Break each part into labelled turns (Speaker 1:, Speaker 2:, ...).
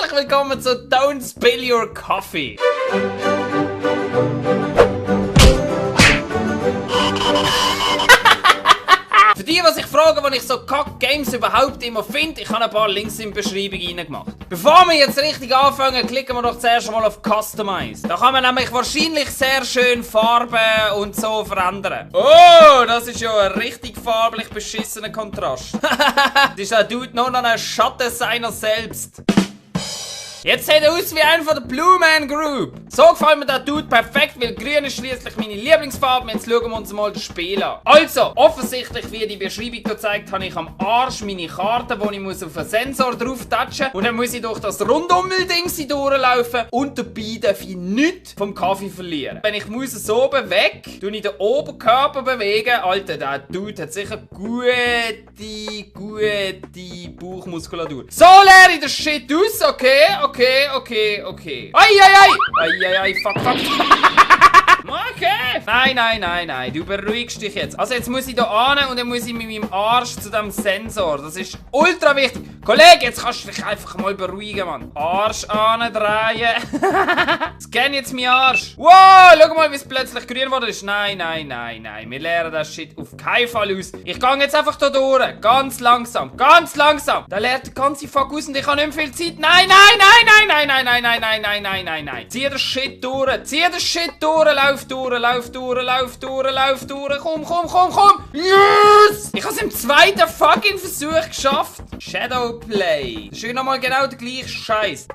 Speaker 1: Herzlich willkommen zu Don't Spill Your Coffee. Für die, die sich fragen, wo ich so Kack-Games überhaupt immer finde, ich habe ein paar Links in die Beschreibung reingemacht. Bevor wir jetzt richtig anfangen, klicken wir doch zuerst mal auf Customize. Da kann man nämlich wahrscheinlich sehr schön Farben und so verändern. Oh, das ist ja ein richtig farblich beschissener Kontrast. Das ist ein Dude nur noch ein Schatten seiner selbst. Jetzt sieht er aus wie einer von der Blue Man Group. So gefällt mir der Dude perfekt, weil grün ist schließlich meine Lieblingsfarbe. Jetzt schauen wir uns mal das Spiel an. Also, offensichtlich, wie die Beschreibung hier zeigt, habe ich am Arsch meine Karte, wo ich muss auf einen Sensor drauf touchen. Und dann muss ich durch das Rundumwelt-Ding durchlaufen. Und dabei darf ich nichts vom Kaffee verlieren. Wenn ich muss so weg, tue ich den Oberkörper bewegen. Alter, der Dude hat sicher gute Bauchmuskulatur. So leere ich das Shit aus, okay. Ai, fuck. Okay. Nein. Du beruhigst dich jetzt. Also jetzt muss ich da hin und dann muss ich mit meinem Arsch zu dem Sensor. Das ist ultra wichtig. Kollege, jetzt kannst du dich einfach mal beruhigen, Mann. Arsch drehen. Scan jetzt meinen Arsch. Wow, schau mal, wie es plötzlich grün geworden ist. Nein. Wir lernen das Shit auf keinen Fall aus. Ich gehe jetzt einfach da durch. Ganz langsam. Da lernt der ganze Fuck aus und ich habe nicht mehr viel Zeit. Nein. Zieh das Shit durch. Lauf durch. Komm. Yes! Ich habe es im zweiten fucking Versuch geschafft. Shadowplay. Das ist nochmal genau der gleiche Scheiß.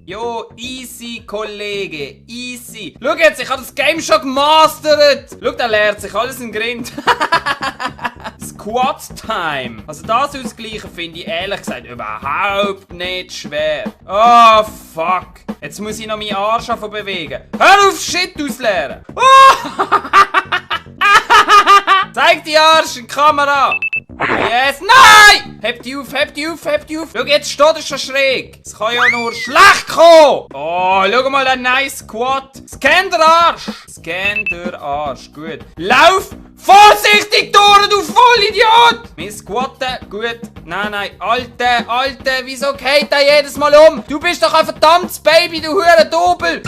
Speaker 1: Jo, easy, Kollege. Easy. Schau jetzt, ich habe das Game schon gemastert. Schau, der lernt sich alles in Grind. Squat Time. Also das ausgleichen finde ich ehrlich gesagt überhaupt nicht schwer. Oh, fuck. Jetzt muss ich noch meinen Arsch bewegen. Hör auf, Shit ausleeren. Oh. Zeig die Arsch in die Kamera. Yes, nein! Heb die auf. Schau, jetzt steht er schon schräg. Es kann ja nur schlecht kommen. Oh, schau mal, der nice Squat. Scan der Arsch. Gut. Lauf vorsichtig durch, du Vollidiot! Wir squatten. Gut. Nein. Alter, wieso geht der jedes Mal um? Du bist doch ein verdammtes Baby, du Hurendobel!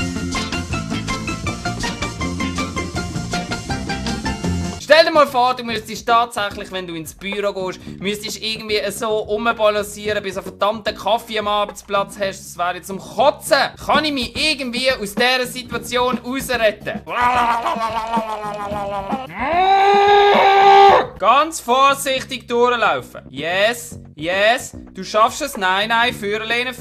Speaker 1: Stell dir mal vor, du müsstest tatsächlich, wenn du ins Büro gehst, müsstest irgendwie so rumbalancieren, bis du einen verdammten Kaffee am Arbeitsplatz hast. Das wäre zum Kotzen. Kann ich mich irgendwie aus dieser Situation rausretten? Ganz vorsichtig durchlaufen. Yes. Du schaffst es. Nein. Führerlehne.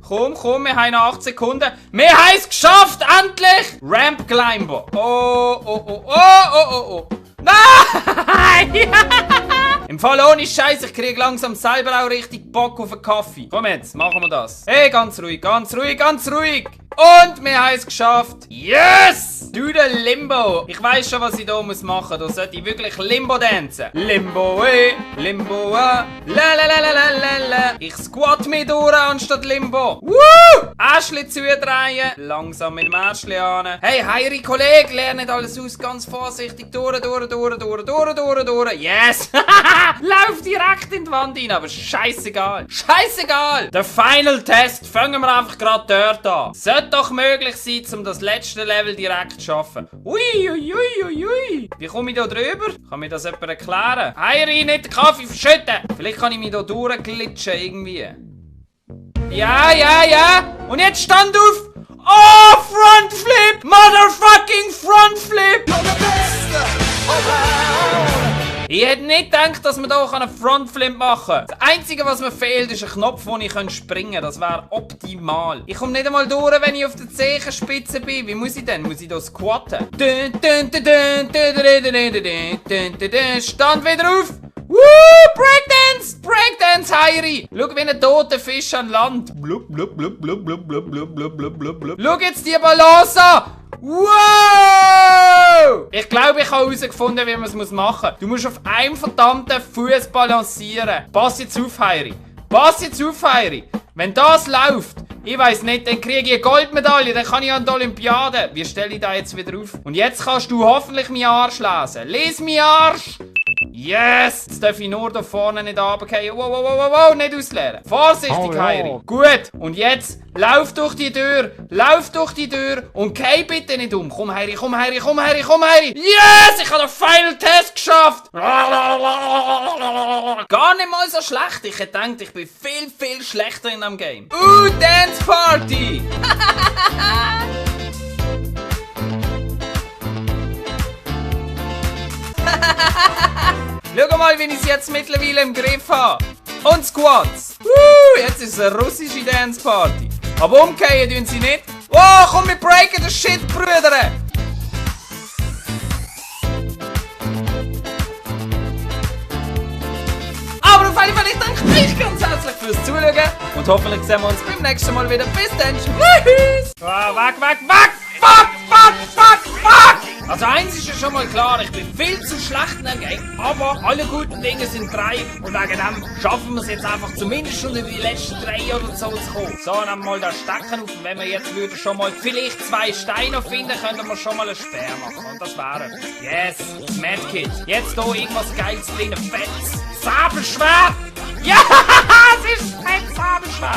Speaker 1: Komm, wir haben noch 8 Sekunden. Wir haben es geschafft, endlich! Ramp Climber. Oh. Nein! Im Fall ohne Scheiß, ich krieg langsam selber auch richtig Bock auf einen Kaffee. Komm jetzt, machen wir das. Hey, ganz ruhig. Und wir haben es geschafft. Yes! Du der Limbo. Ich weiss schon, was ich hier machen muss. Da sollte ich wirklich Limbo dancen. Limbo, la. Ich squat mich durch anstatt Limbo. Woo! Äschli zudrehen. Langsam mit dem Äschli an. Hey, heiri Kollege, lerne nicht alles aus. Ganz vorsichtig. Durch. Yes! Lauf direkt in die Wand rein, aber scheißegal. Der Final Test. Fangen wir einfach gerade dort an. Sollte doch möglich sein, um das letzte Level direkt zu schaffen. Ui. Wie komme ich da drüber? Kann mir das jemand erklären? Heiri, nicht den Kaffee verschütten. Vielleicht kann ich mich da durchglitschen irgendwie. Ja. Und jetzt stand auf. Oh, Front Flip! Motherfucking Front Flip! Ich hätte nicht gedacht, dass man hier einen Frontflip machen kann. Das Einzige, was mir fehlt, ist ein Knopf, wo ich springen kann. Das wäre optimal. Ich komme nicht einmal durch, wenn ich auf der Zehenspitze bin. Wie muss ich denn? Muss ich hier squatten? Stand wieder auf! Woo! Breakdance, Heiri! Schau, wie ein toter Fisch an Land. Blub. Schau jetzt die Balance an! Wow! Ich glaube, ich habe herausgefunden, wie man es machen muss. Du musst auf einem verdammten Fuß balancieren. Pass jetzt auf, Heiri. Wenn das läuft, Ich weiss nicht, dann kriege ich eine Goldmedaille, dann kann ich an die Olympiade. Wie stelle ich da jetzt wieder auf? Und jetzt kannst du hoffentlich meinen Arsch lesen. Lies meinen Arsch! Yes! Jetzt darf ich nur da vorne nicht runterfallen. Wow, nicht ausleeren. Vorsichtig, Heiri. Gut, und jetzt lauf durch die Tür und geh bitte nicht um. Komm, Heiri. Yes! Ich habe den Final Test geschafft! Gar nicht mal so schlecht. Ich hätte gedacht, ich bin viel schlechter in diesem Game. Dance Party! Schau mal, wie ich es jetzt mittlerweile im Griff habe. Und Squats. Jetzt ist es eine russische Dance Party. Aber umkehren tun sie nicht. Wow, komm, wir breaken den Shit, Brüder! Aber auf jeden Fall, ich danke euch ganz herzlich fürs Zuschauen. Und hoffentlich sehen wir uns beim nächsten Mal wieder. Bis dann. Tschüss! Weg! Fuck! Also eins ist ja schon mal klar, ich bin viel zu schlecht in dem Game, aber alle guten Dinge sind drei und wegen dem schaffen wir es jetzt einfach zumindest schon in die letzten 3 oder so zu kommen. So, dann mal da Stecken auf und wenn wir jetzt würden schon mal vielleicht 2 Steine finden, könnten wir schon mal ein Speer machen und das wäre yes, Medkit. Jetzt hier irgendwas Geiles drin, fettes Sabelschwert! Ja, es ist ein fettes Sabelschwert!